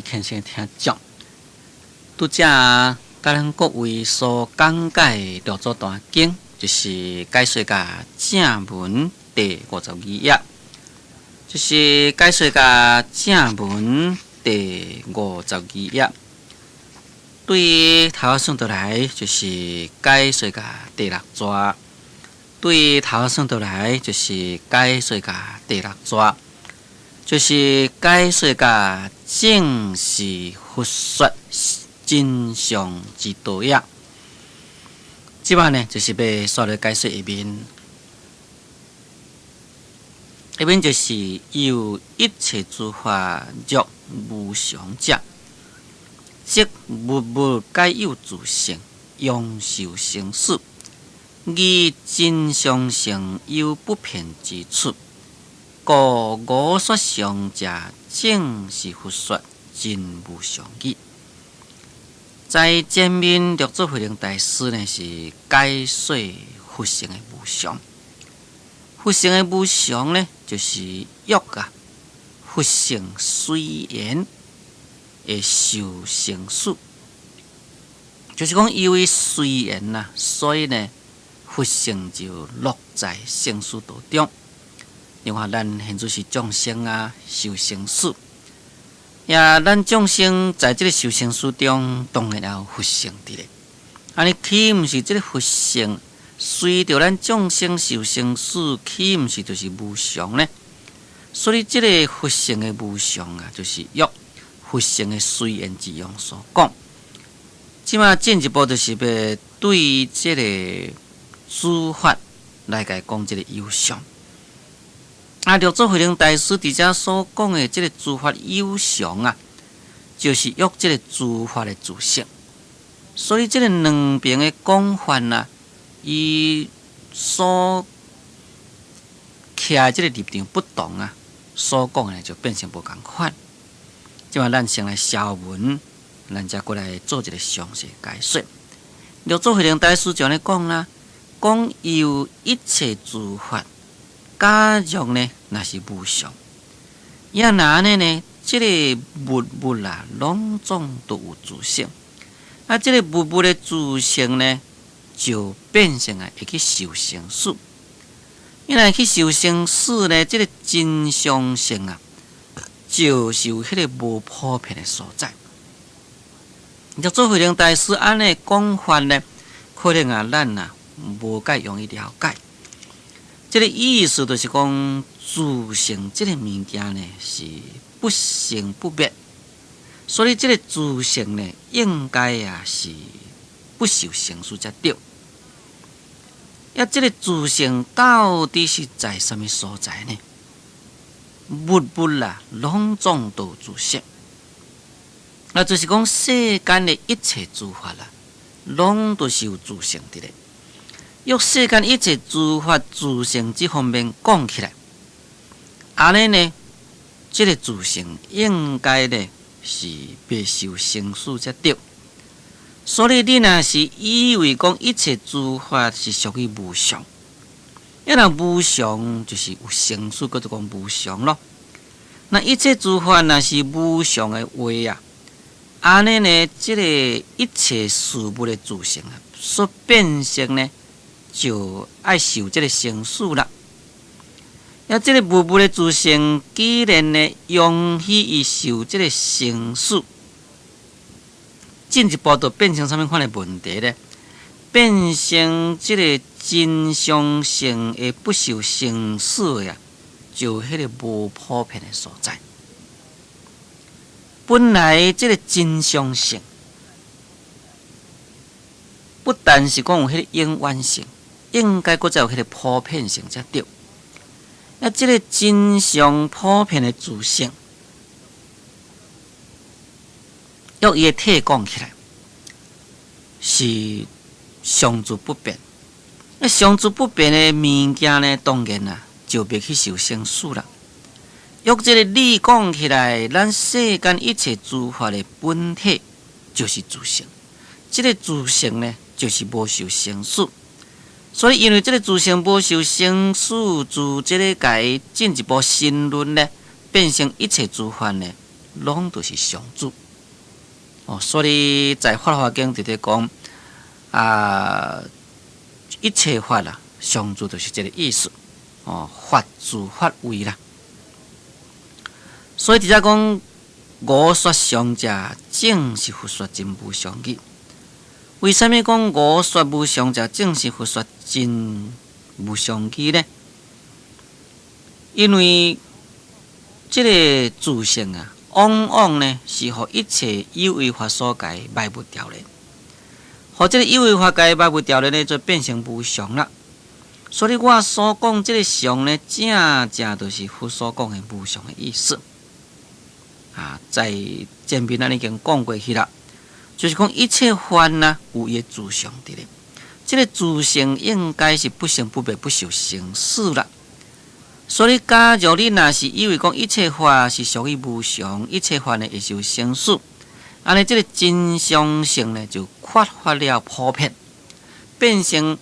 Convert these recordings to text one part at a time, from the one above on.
虔誠聽眾，拄才佮咱各位所講解六祖壇經，就是解說甲正文第五十二頁，就是解說甲正文第五十二頁。對頭算倒來，就是解說甲第六逝。對頭算倒來，就是解說甲第六逝。就是解說甲正是佛說真相之道也。這擺呢，就是欲煞來解說下面，下面就是由一切諸法若無常者，則物物皆有自性，容受生死，而真相性有不變之處。故我說常者，正是佛說真無常義。在前面六祖慧能大師呢，是解說佛性的無常。佛性的無常呢，就是欲啊，佛性隨緣會受生死，就是講因為隨緣啊，所以呢，佛性就落在生死道中。另外，咱現在是眾生啊，受生死。也咱眾生在這个受生死中，當然也有佛性佇咧。按呢豈毋是這个佛性隨著咱眾生受生死，豈毋是就是無常呢？所以，這个佛性的無常啊，就是約佛性的隨緣之用所講。這馬進一步就是欲對這个諸法來共講這个有常。啊，六祖慧能大師佇遮所講的這个諸法有常啊，就是約這个諸法的自性。所以，這个兩邊的講法啊，伊所徛這个立場不同啊，所講的就變成無仝款。這馬咱先來消文，咱才過來做一个詳細解說。六祖慧能大師就按呢講啦，講有一切諸法。假若呢，若是無常，也若按呢呢，這个物物啊，攏總都有自性。啊，這个物物的自性呢，就變成啊，會去受生死。因為去受生死呢，這个真相性啊，就是有彼个無普遍的所在。六祖慧能大師按呢講法呢，可能啊，咱啊無介容易了解。這个意思就是講，自性這个物件呢是不生不滅，所以這个自性呢應該啊是不受生死才對。啊，這个自性到底是在啥物所在呢？物物啊，攏總都有自性，那就是講世間的一切諸法啦，攏都是有自性佇咧。欲世間一切諸法自性這方面講起來，按呢呢，這个自性應該呢是袂受生死才對。所以你若是以為講一切諸法是屬於無常，啊若無常就是有生死，叫做講無常咯。那一切諸法若是無常的話啊，按呢呢，這个一切事物的自性啊，所變成呢，就愛受這个生死啦。啊，這个物物的自性，既然呢容許伊受這个生死，進一步就變成啥物款的問題呢？變成這个真相性的不受生死的啊，就彼个無普遍的所在。本來這个真相性，不但是講有彼个永遠性。應該閣再有彼个普遍性才對。啊，這个真相普遍的自性，用伊的體講起來，是常住不變。啊，常住不變的物件呢，當然啊，就袂去受生死啦。用這个理講起來，咱世間一切諸法的本體就是自性。這个自性呢，就是無受生死。所以，因為這个自性無受生死，自這个共進一步深論呢，變成一切諸法呢，攏都是常住。哦，所以在《法華經》佇咧講啊，一切法啊，常住就是這个意思。哦，法住法位啦。所以佇遮講，我說常者，正是佛說真無常義。為啥物講我說無常者，正是佛說真無常義呢？因為這个自性啊，往往呢是予一切有為法所共埋沒掉咧，予這个有為法共埋沒掉咧呢，就變成無常啦。所以我所講這个常呢，正正就是佛所講的無常的意思。啊，在前面咱已經講過去啦，就是講一切法呢有伊的自性佇咧，這个自性應該是不生不滅、不受生死啦。所以，假如你若是以為講一切法是屬於無常，一切法呢會受生死，按呢這个真相性呢就缺乏了普遍，變成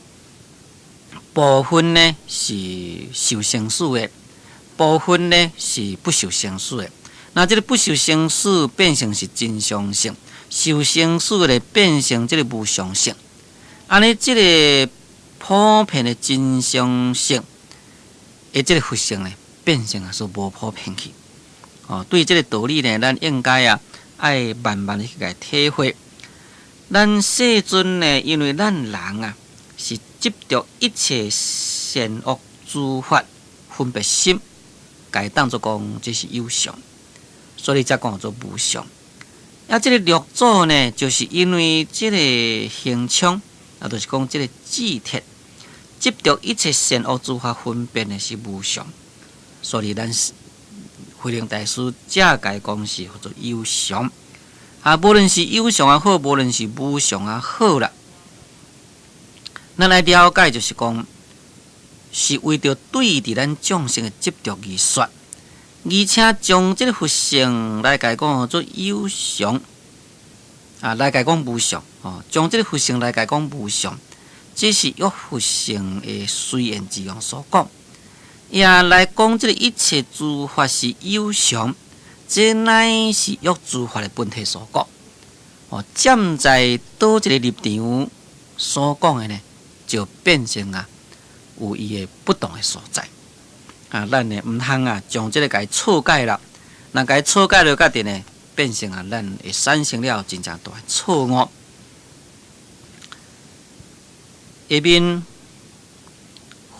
部分呢是受生死的，部分呢是不受生死的。那這个不受生死變成是真相性，受生死的變成這个無常性。按呢這个普遍的真相性，的這个佛性呢，變成啊說無普遍去。哦，對這个道理呢，咱應該啊愛慢慢去共體會。咱世尊呢，因為咱人啊是執著一切善惡諸法分別心，共當作講這是有常，所以才講做無常。啊，這个六祖呢，就是因為這个行充，啊，就是講這个智鐵，執著一切善惡諸法分別的是無常，所以咱慧能大師才共講是叫做有常。啊，無論是有常也好，無論是無常也好啦，咱來了解就是講，是為著對治咱眾生的執著而說，而且將這个佛性來共講做有常，啊，來共講無常，哦，將這个佛性來共講無常，這是約佛性的隨緣之用所講，也來講這个一切諸法是有常，這乃是約諸法的本體所講。哦，站在佗一个立場所講的呢，就變成啊有伊的不同的所在。啊，咱呢毋通啊將這个共錯解啦，若共錯解了，家己呢變成啊，咱會產生了真正大的錯誤。下面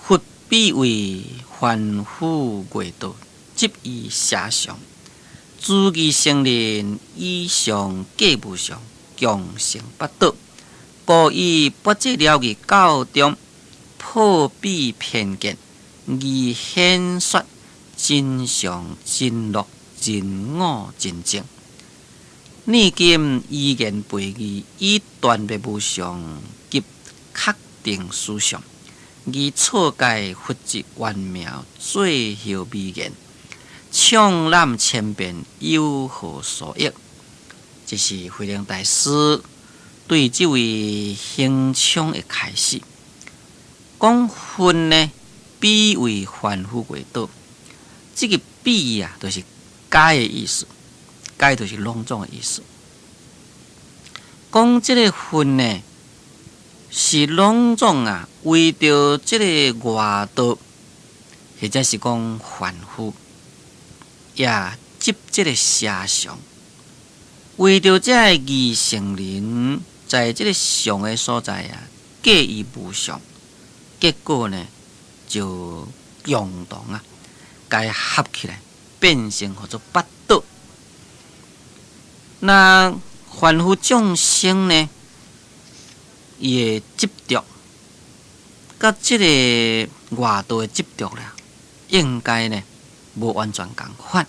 佛比為凡夫外道，執以邪常，諸義聖人以常假無常，共成八道，故以八者了義教中破彼偏見，而顯說真常、真樂、真我、真正。擬今依言背義，以斷滅無常及確定實相，而錯解佛之玄妙最後微言，暢覽千遍，有何所益？這是慧能大師對這位行充的開示。講佛呢，比為凡夫外道，這个比啊，就是皆的意思，皆就是攏總的意思。講這个佛呢，是攏總啊，為著這个外道，或者是講凡夫，也執這个邪常，為著這个義聖人，在這个常的所在啊，假伊無常，結果呢，就共同啊，共合起來，變成叫做八道。那凡夫眾生呢，伊的執著，佮這个外道的執著啦，應該呢無完全仝款。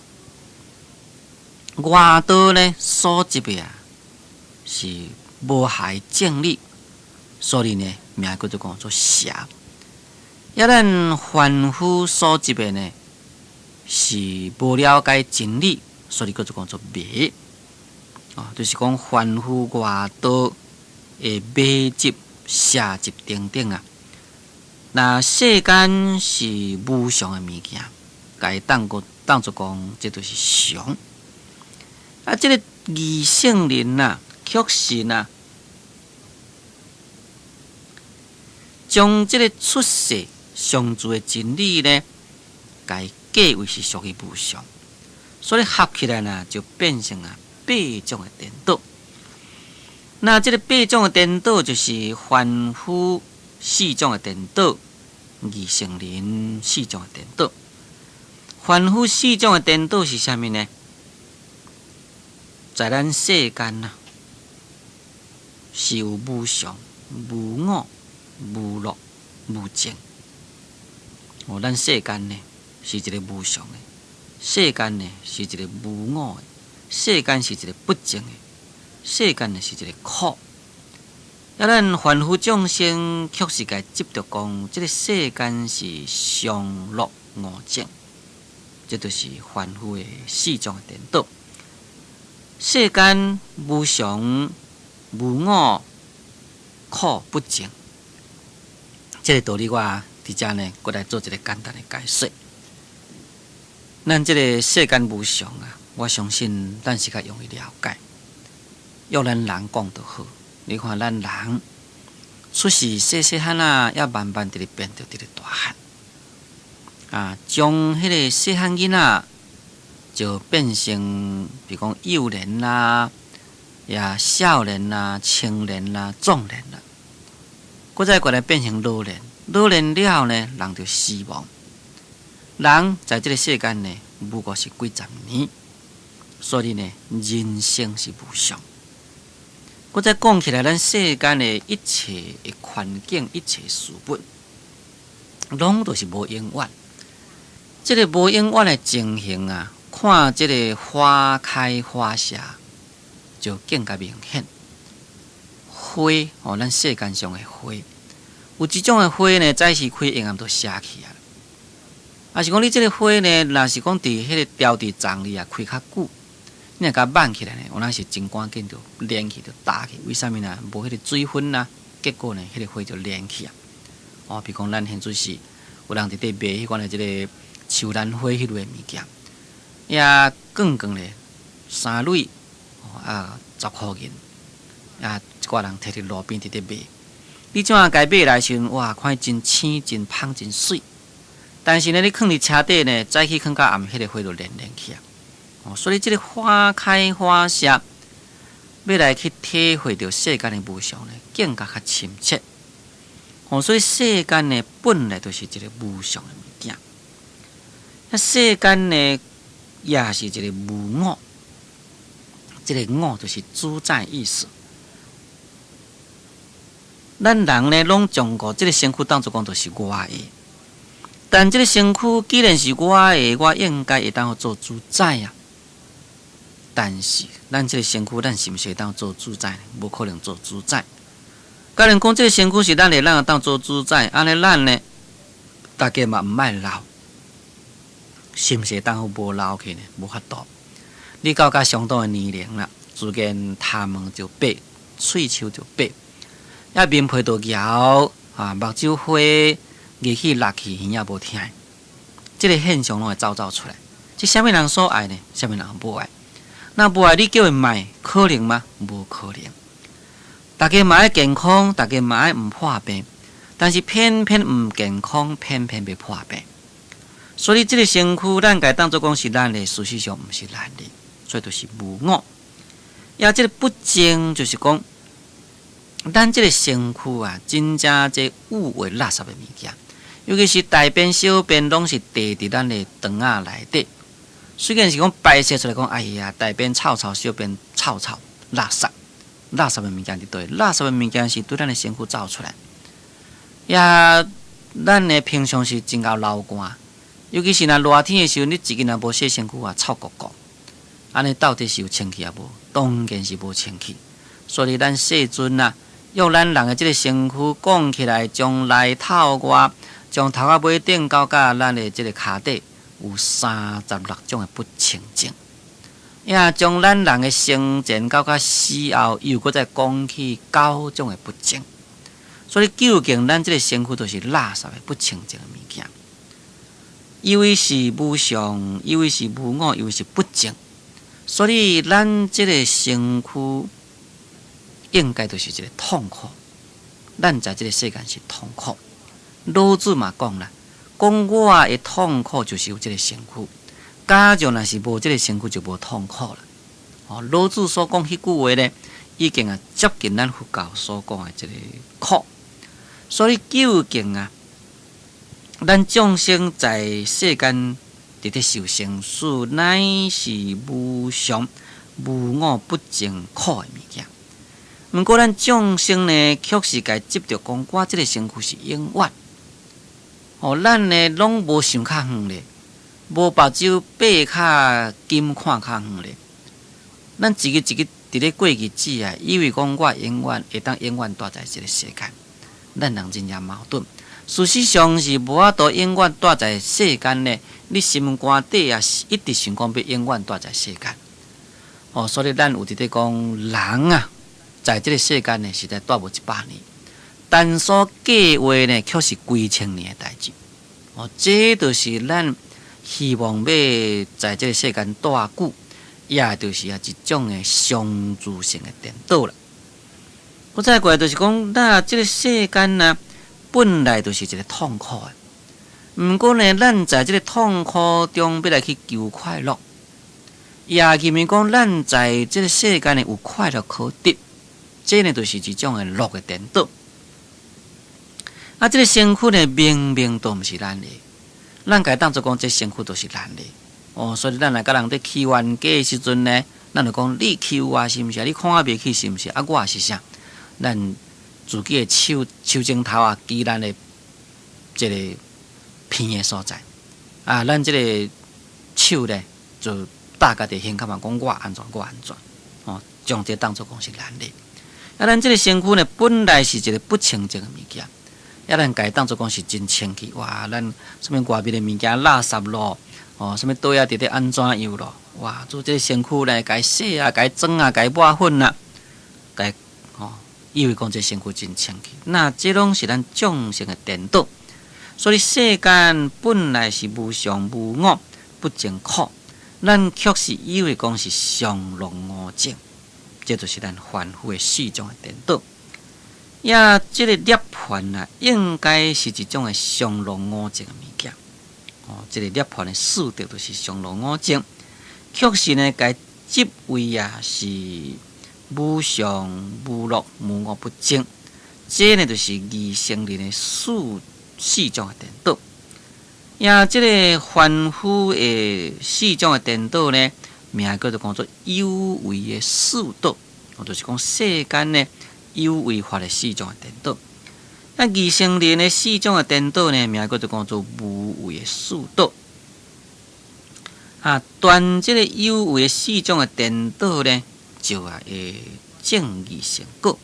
外道呢所執的啊，是無害正理，所以呢名叫做講做邪。抑咱凡夫所執的呢，是無了解真理，所以叫做講做迷。哦，就是講凡夫外道的迷執、邪執等等啊。那世間是無常的物件，共伊當過當作講，這就是常。啊，這个二聖人啊，確實啊，將這个出世上主的真理呢，共計為是屬於無常，所以合起來呢，就變成啊八種的顛倒。那這个八種的顛倒，就是凡夫四種的顛倒，二乘人四種的顛倒。凡夫四種的顛倒是啥物呢？在咱世間啊，是有無常、無我、無樂、無淨。哦，咱世間呢是一个無常的，世間呢是一个無我的，世間是一个不淨的，世間呢是一个苦。啊，咱凡夫眾生確實共執著講，這个世間是常樂我淨，這就是凡夫的四種的顛倒。世間無常、無我、苦不淨，這个道理我佇遮呢，閣來做一个簡單的解說。咱這个世間無常啊，我相信咱是較容易了解。用咱人講就好，你看咱人出世細細漢仔，猶慢慢佇咧變，著佇咧大漢。啊，將彼个細漢囡仔就變成，比如講幼年啦，也少年啦、青年啦、壯年啦，閣再過來變成老年，老年了後呢，人就死亡。人在這个世間呢，不過是幾十年，所以呢，人生是無常。閣再講起來，咱世間的一切的環境、一切事物，攏都是無永遠。這个無永遠的情形啊，看這个花開花謝就更加明顯。花哦，咱世間上的花，有一種的花呢，早時開，下暗就謝去啊。啊是講你這个花呢，若是講佇彼个吊佇叢裡啊，開較久，你若共挽起來呢，有當時真趕緊就蔫去，就焦去。為啥物呢？無彼个水分啊，結果呢，彼个花就蔫去啊。哦，比如講咱現陣時有人佇咧賣彼款的這个秋蘭花彼類的物件，也卷卷咧三蕊，啊10箍銀，啊一寡人提佇路邊佇咧賣。你這樣共買來時陣，哇，看伊真青、真芳、真媠。但是呢，你囥佇車底呢，早起囥到暗，彼个花就蔫蔫去啊。哦，所以這个花開花謝，欲來去體會著世間的無常呢，更加較深切。哦，所以世間呢，本來就是一个無常的物件。那世間呢，也是一个無我，這个我就是主宰意思。咱人呢，攏將這个身軀當作講就是我的。但這个身軀既然是我的，我應該會當做主宰啊。但是，咱這个身軀，咱是毋是會當做主宰呢？無可能做主宰。假如講這个身軀是咱的，咱會當做主宰，按呢咱呢，大家嘛毋愛老，是毋是會當好無老去呢？無法度。你到較相當的年齡啦，自然頭毛就白，喙鬚就白，啊面皮就搖，啊目睭花，入去落去耳也無聽，這个現象攏會走走出來。這啥物人所愛呢？啥物人無愛？若無愛你叫伊莫，可能嗎？無可能。大家嘛愛健康，大家嘛愛毋破病，但是偏偏毋健康，偏偏欲破病。所以這个身軀，咱共當作講是咱的，事實上毋是咱的，所以就是無我。也這个不淨，就是講，咱這个身軀啊，真正這有的垃圾的物件，尤其是大便、小便，攏是贮佇咱的腸仔內底。雖然是講排泄出來講，哎呀，大便臭臭，小便臭臭，垃圾，垃圾的物件佇佗？垃圾的物件是對咱的身軀走出來。也，咱的平常時真𠢕流汗，尤其是若熱天的時陣，你一日若無洗身軀啊，臭糊糊。按呢到底是有清氣抑無？當然是無清氣。所以咱世尊啊，用咱人的這个身軀講起來，從內透外，從頭仔尾頂到甲咱的這个跤底，有36種的不清淨。也將咱人的生前到甲死後，又閣再講起九種的不淨。所以究竟咱這个身軀就是垃圾的不清淨的物件。因為是無常，因為是無我，因為是不淨。所以咱這个身軀應該就是一個痛苦。咱在這個世間是痛苦。老子嘛講啦，講我的痛苦就是有這個身軀。假如若是無這個身軀，就無痛苦啦。哦，老子所講彼句話呢，已經啊接近咱佛教所講的這個苦。所以究竟啊，咱眾生在世間佇咧受生死，乃是無常、無我、不淨、苦的物件。毋過咱眾生呢，卻是共執著講，我這個身軀是永遠。哦，咱呢攏無想較遠咧，無目睭擘較金看較遠咧。咱一日一日佇咧過日子啊，以為講我永遠會當永遠蹛在這個世間，咱人真正矛盾。事實上是無法度永遠蹛在世間呢。你心肝底啊，一直想講欲永遠蹛在世間。哦，所以咱有佇咧講人啊，在這個世間呢，實在蹛無100年，但所計劃呢，卻是幾千年的代誌。哦，這就是咱希望欲在這個世間蹛久，也就是啊一種的常住性的顛倒啦。閣再過來就是講，那這個世間呢，本來就是一個痛苦的。毋過呢，咱在這個痛苦中欲來去求快樂，也認為講咱在這個世間呢有快樂可得。這呢，就是一種的樂的顛倒。啊，這個身軀呢，明明都毋是咱的，咱共當作講，這身軀都是咱的。哦，所以咱來佮人佇起冤家的時陣呢，咱就講你欺負我是毋是？你看我袂起是毋是？啊，我是啥？咱自己的手手指頭啊，支咱的這個鼻的所在。啊，咱這個手呢，就搭家己胸口嘛，講我按怎，我按怎，哦，將這當作講是咱的。啊，咱這個身軀呢，本來是一個不清淨的物件，啊，咱共當作講是真清氣，哇！咱啥物外面的物件垃圾咯，哦，啥物桌仔佇咧按怎樣咯，哇！做這個身軀來共洗啊，共妝啊，共抹粉啊，共哦，以為講這身軀真清氣，那這攏是咱眾生的顛倒。所以世間本來是無常無我不淨苦，咱卻是以為講是常樂我淨。這就是咱凡夫的四種的顛倒。呀，這個涅槃啊，應該是一種的常樂我淨的物件。哦，這個涅槃的四德就是常樂我淨，卻是呢，共執為啊是無常無樂無我不淨。這呢就是二乘人的四種的顛倒。呀，這個凡夫的四種的顛倒呢，名叫做講做有為的四倒，就是講世間呢有為法的四種的顛倒。那二乘人的四種的顛倒呢，名叫做講做無為的四倒。啊，斷這個有為的四種的顛倒呢，就啊會證二乘果。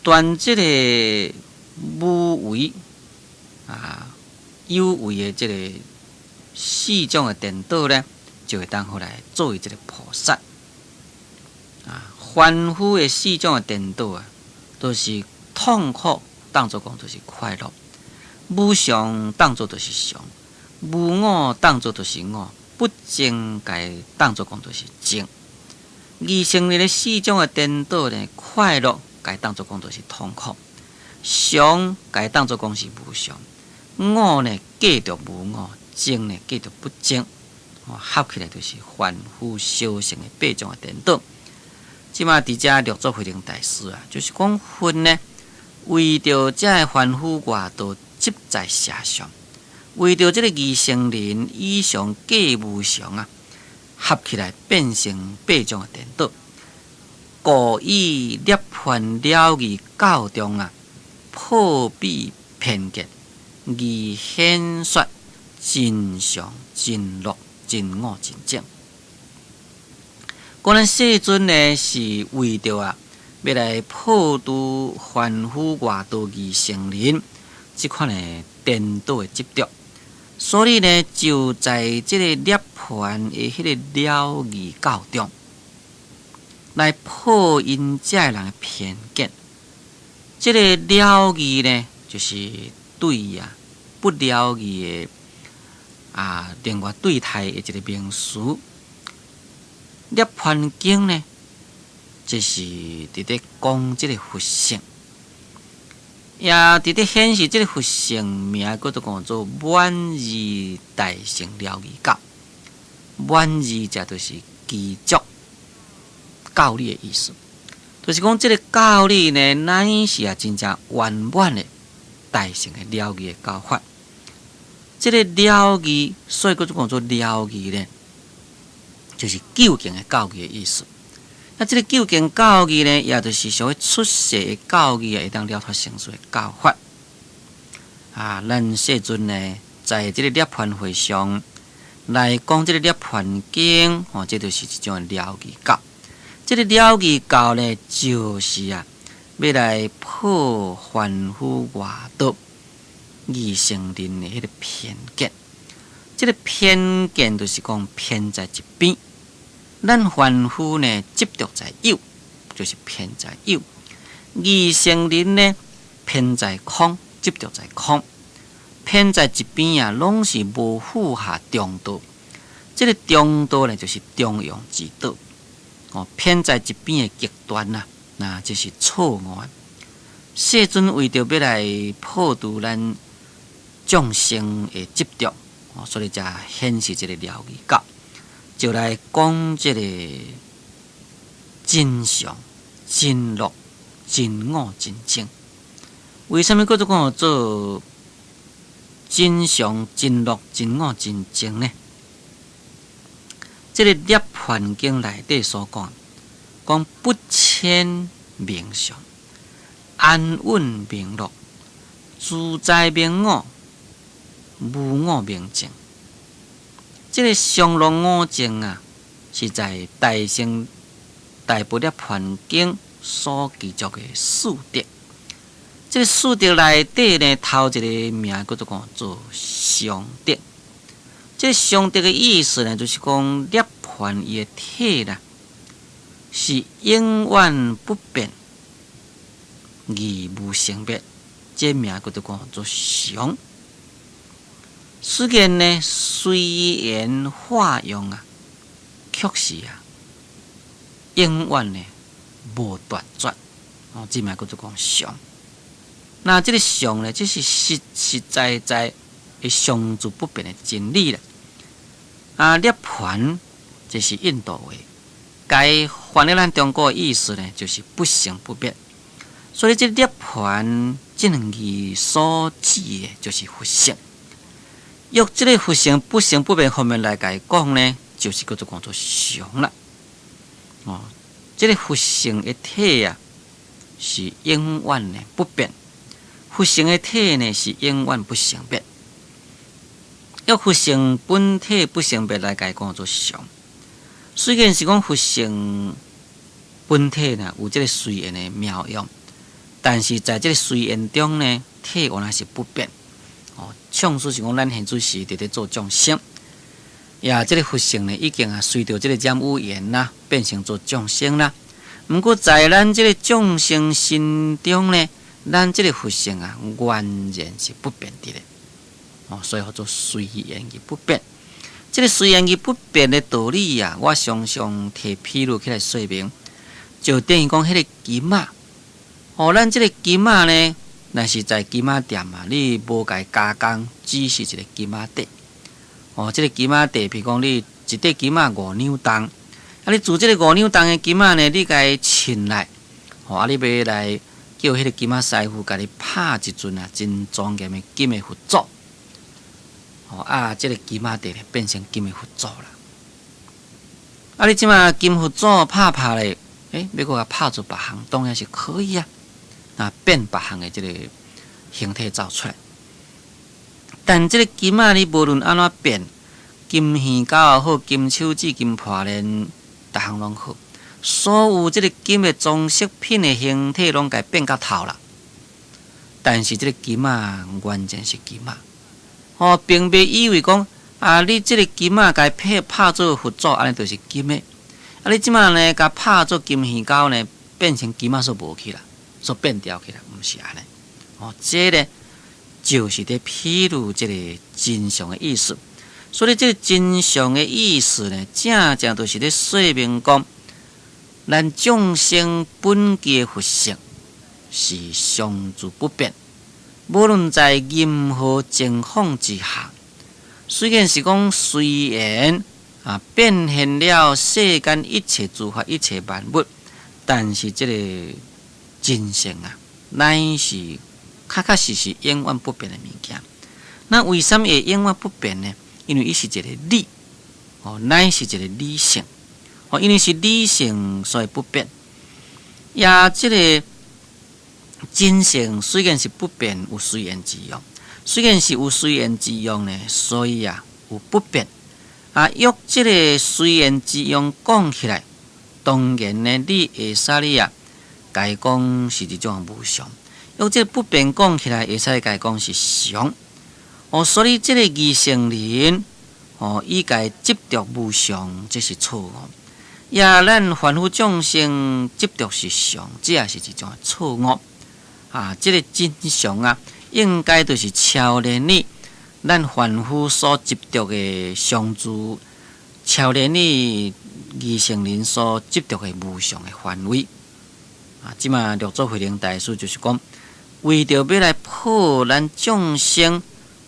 斷這個無為啊有為的這個四種的顛倒呢，就會當予來做為一個菩薩。啊，凡夫的四種的顛倒啊，都是痛苦當作講就是快樂，無常當作就是常，無我當作就是我，不淨共當作講就是淨。二乘人的四種的顛倒呢，快樂共當作講就是痛苦，常共當作講是無常，我呢計著無我，淨呢計著不淨。合起來就是凡夫小乘的八種的顛倒。這馬佇遮六祖慧能大師啊，就是講佛呢，為著這个凡夫外道執在邪相，為著這个二乘人以常計無常啊，合起來變成八種的顛倒，故以涅槃了義教中啊，破彼偏見，而顯說真常真樂真我真淨。講咱世尊呢，是為著啊，欲來破除凡夫外道二乘人這款的顛倒的執著，所以呢，就在這個涅槃的彼个了義教中，來破𪜶這个人的偏見。這个了義呢，就是對啊不了義的啊，另外對待的一個名詞。涅槃經呢，這是佇咧講這个佛性，也佇咧顯示這个佛性名叫做講做滿義大乘了義教。滿義這就是具足教理的意思，就是講這个教理呢，乃是啊真正圓滿的大乘的了義的教法。這个了義，所以叫做講做了義呢，就是究竟的教義的意思。那這个究竟教義呢，也就是屬於出世的教義啊，會當了脫生死的教法。啊，咱世尊呢，在這个涅槃會上來講這个涅槃經，吼，這就是一種了義教。這个了義教呢，就是啊，欲來破凡夫外道二乘人的彼个偏見。這个偏見就是講偏在一邊。咱凡夫呢，執著在有，就是偏在有；二乘人呢，偏在空，執著在空。偏在一邊啊，攏是無符合中道。這个中道呢，就是中庸之道。哦，偏在一邊的極端啊，那這是錯誤的。世尊為著欲來破除咱眾生的執著，哦，所以才顯示這个了義教，就來講這个真相、真樂、真我、真淨。為啥物叫做講做真相、真樂、真我、真淨呢？這个涅槃經內底所講，講不遷名相，安穩名樂，自在名我，無我名淨。這个常樂我淨啊，是在大乘大般涅槃經所記載的四德。這个四德內底呢，頭一个名叫做講做常德。這个常德的意思呢，就是講涅槃伊的體啦，是永遠不變，而無生滅。這名叫做講做常。雖然呢，隨緣化用啊，卻是啊，永遠呢無斷絕。哦，這名叫做講常。那這个常呢，這是實實在在的常住不變的真理啦。啊，涅槃這是印度話，該翻譯咱中國的意思呢，就是不生不滅。所以這涅槃這兩字所指的，就是佛性。用這个佛性不生不滅方面來共伊講呢，就是叫做講做常啦。哦，這个佛性的體啊，是永遠的不變。佛性的體呢，是永遠不生滅。用佛性本體不生滅來共伊講做常。雖然是講佛性本體呢有這个隨緣的妙用，但是在這个隨緣中呢，體原來是不變。哦，創始是講咱現在是佇咧做眾生，呀，這个佛性呢已經啊隨著這个染污緣啦，變成做眾生啦。毋過在咱這个眾生心中呢，咱這个佛性啊，完全是不變的咧。哦，所以號做隨緣而不變。這个隨緣而不變的道理啊，我常常提譬喻起來說明，就等於講彼个金仔。哦，咱這个金仔呢，若是在金仔店啊，你無共伊加工，只是一个金仔塊。哦，這个金仔塊，譬如講你一塊金仔5兩重，啊，你做這个5兩重的金仔呢，你共伊稱來，哦，啊，你欲來叫彼个金仔師傅共你拍一尊啊，真莊嚴的金的佛祖。哦，啊，這个金仔塊咧變成金的佛祖啦。啊，你這馬金佛祖拍拍咧，欸，欲閣共拍做別項，當然是可以啊。啊，變別項的這个形體走出來。但這个金仔你無論按怎變，金耳膠也好，金手指、金破鏈，逐項攏好。所有這个金的裝飾品的形體攏共變甲透啦。但是這个金仔完全是金仔。哦，並袂以為講啊，你這个金仔共拍拍做佛祖，按呢就是金的。啊，你這馬呢，共拍做金耳膠呢，變成金仔煞無去啦，煞變掉去啦，毋是按呢。哦，這个就是佇譬喻這个真相的意思。所以這个真相的意思呢，正正就是咧說明講，咱眾生本具的佛性是常住不變，無論在任何情況之下，雖然是講隨緣啊變現了世間一切諸法一切萬物，但是這個真性啊，乃是確確實實永遠不變的物件。那為啥物會永遠不變呢？因為伊是一個理，哦，乃是一個理性，哦，因為是理性，所以不變。也這个真性雖然是不變，有隨緣之用。雖然是有隨緣之用呢，所以啊有不變。啊，若這个隨緣之用講起來，當然呢，你會使你啊，共伊講是一種無常。若這个不變講起來，會使共伊講是常。哦，所以這个二乘人，哦，伊共執著無常，這是錯誤。也咱凡夫眾生執著是常，這也是一種錯誤。啊，這个真相啊，應該就是超然於咱凡夫所執著的常住，超然於二乘人所執著的無常的範圍。啊，這馬六祖慧能大師就是講，為著欲來破咱眾生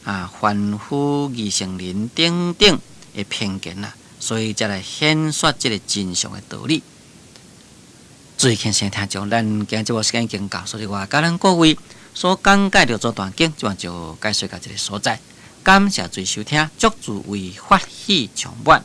啊，凡夫二乘人等等的偏見啊，所以才來顯說這个真相的道理。最近先聽眾，咱今日節目時間已經到，所以我共咱各位所講解六祖壇經，這就解說到這个所在。感謝諸位收聽，祝諸位法喜充滿。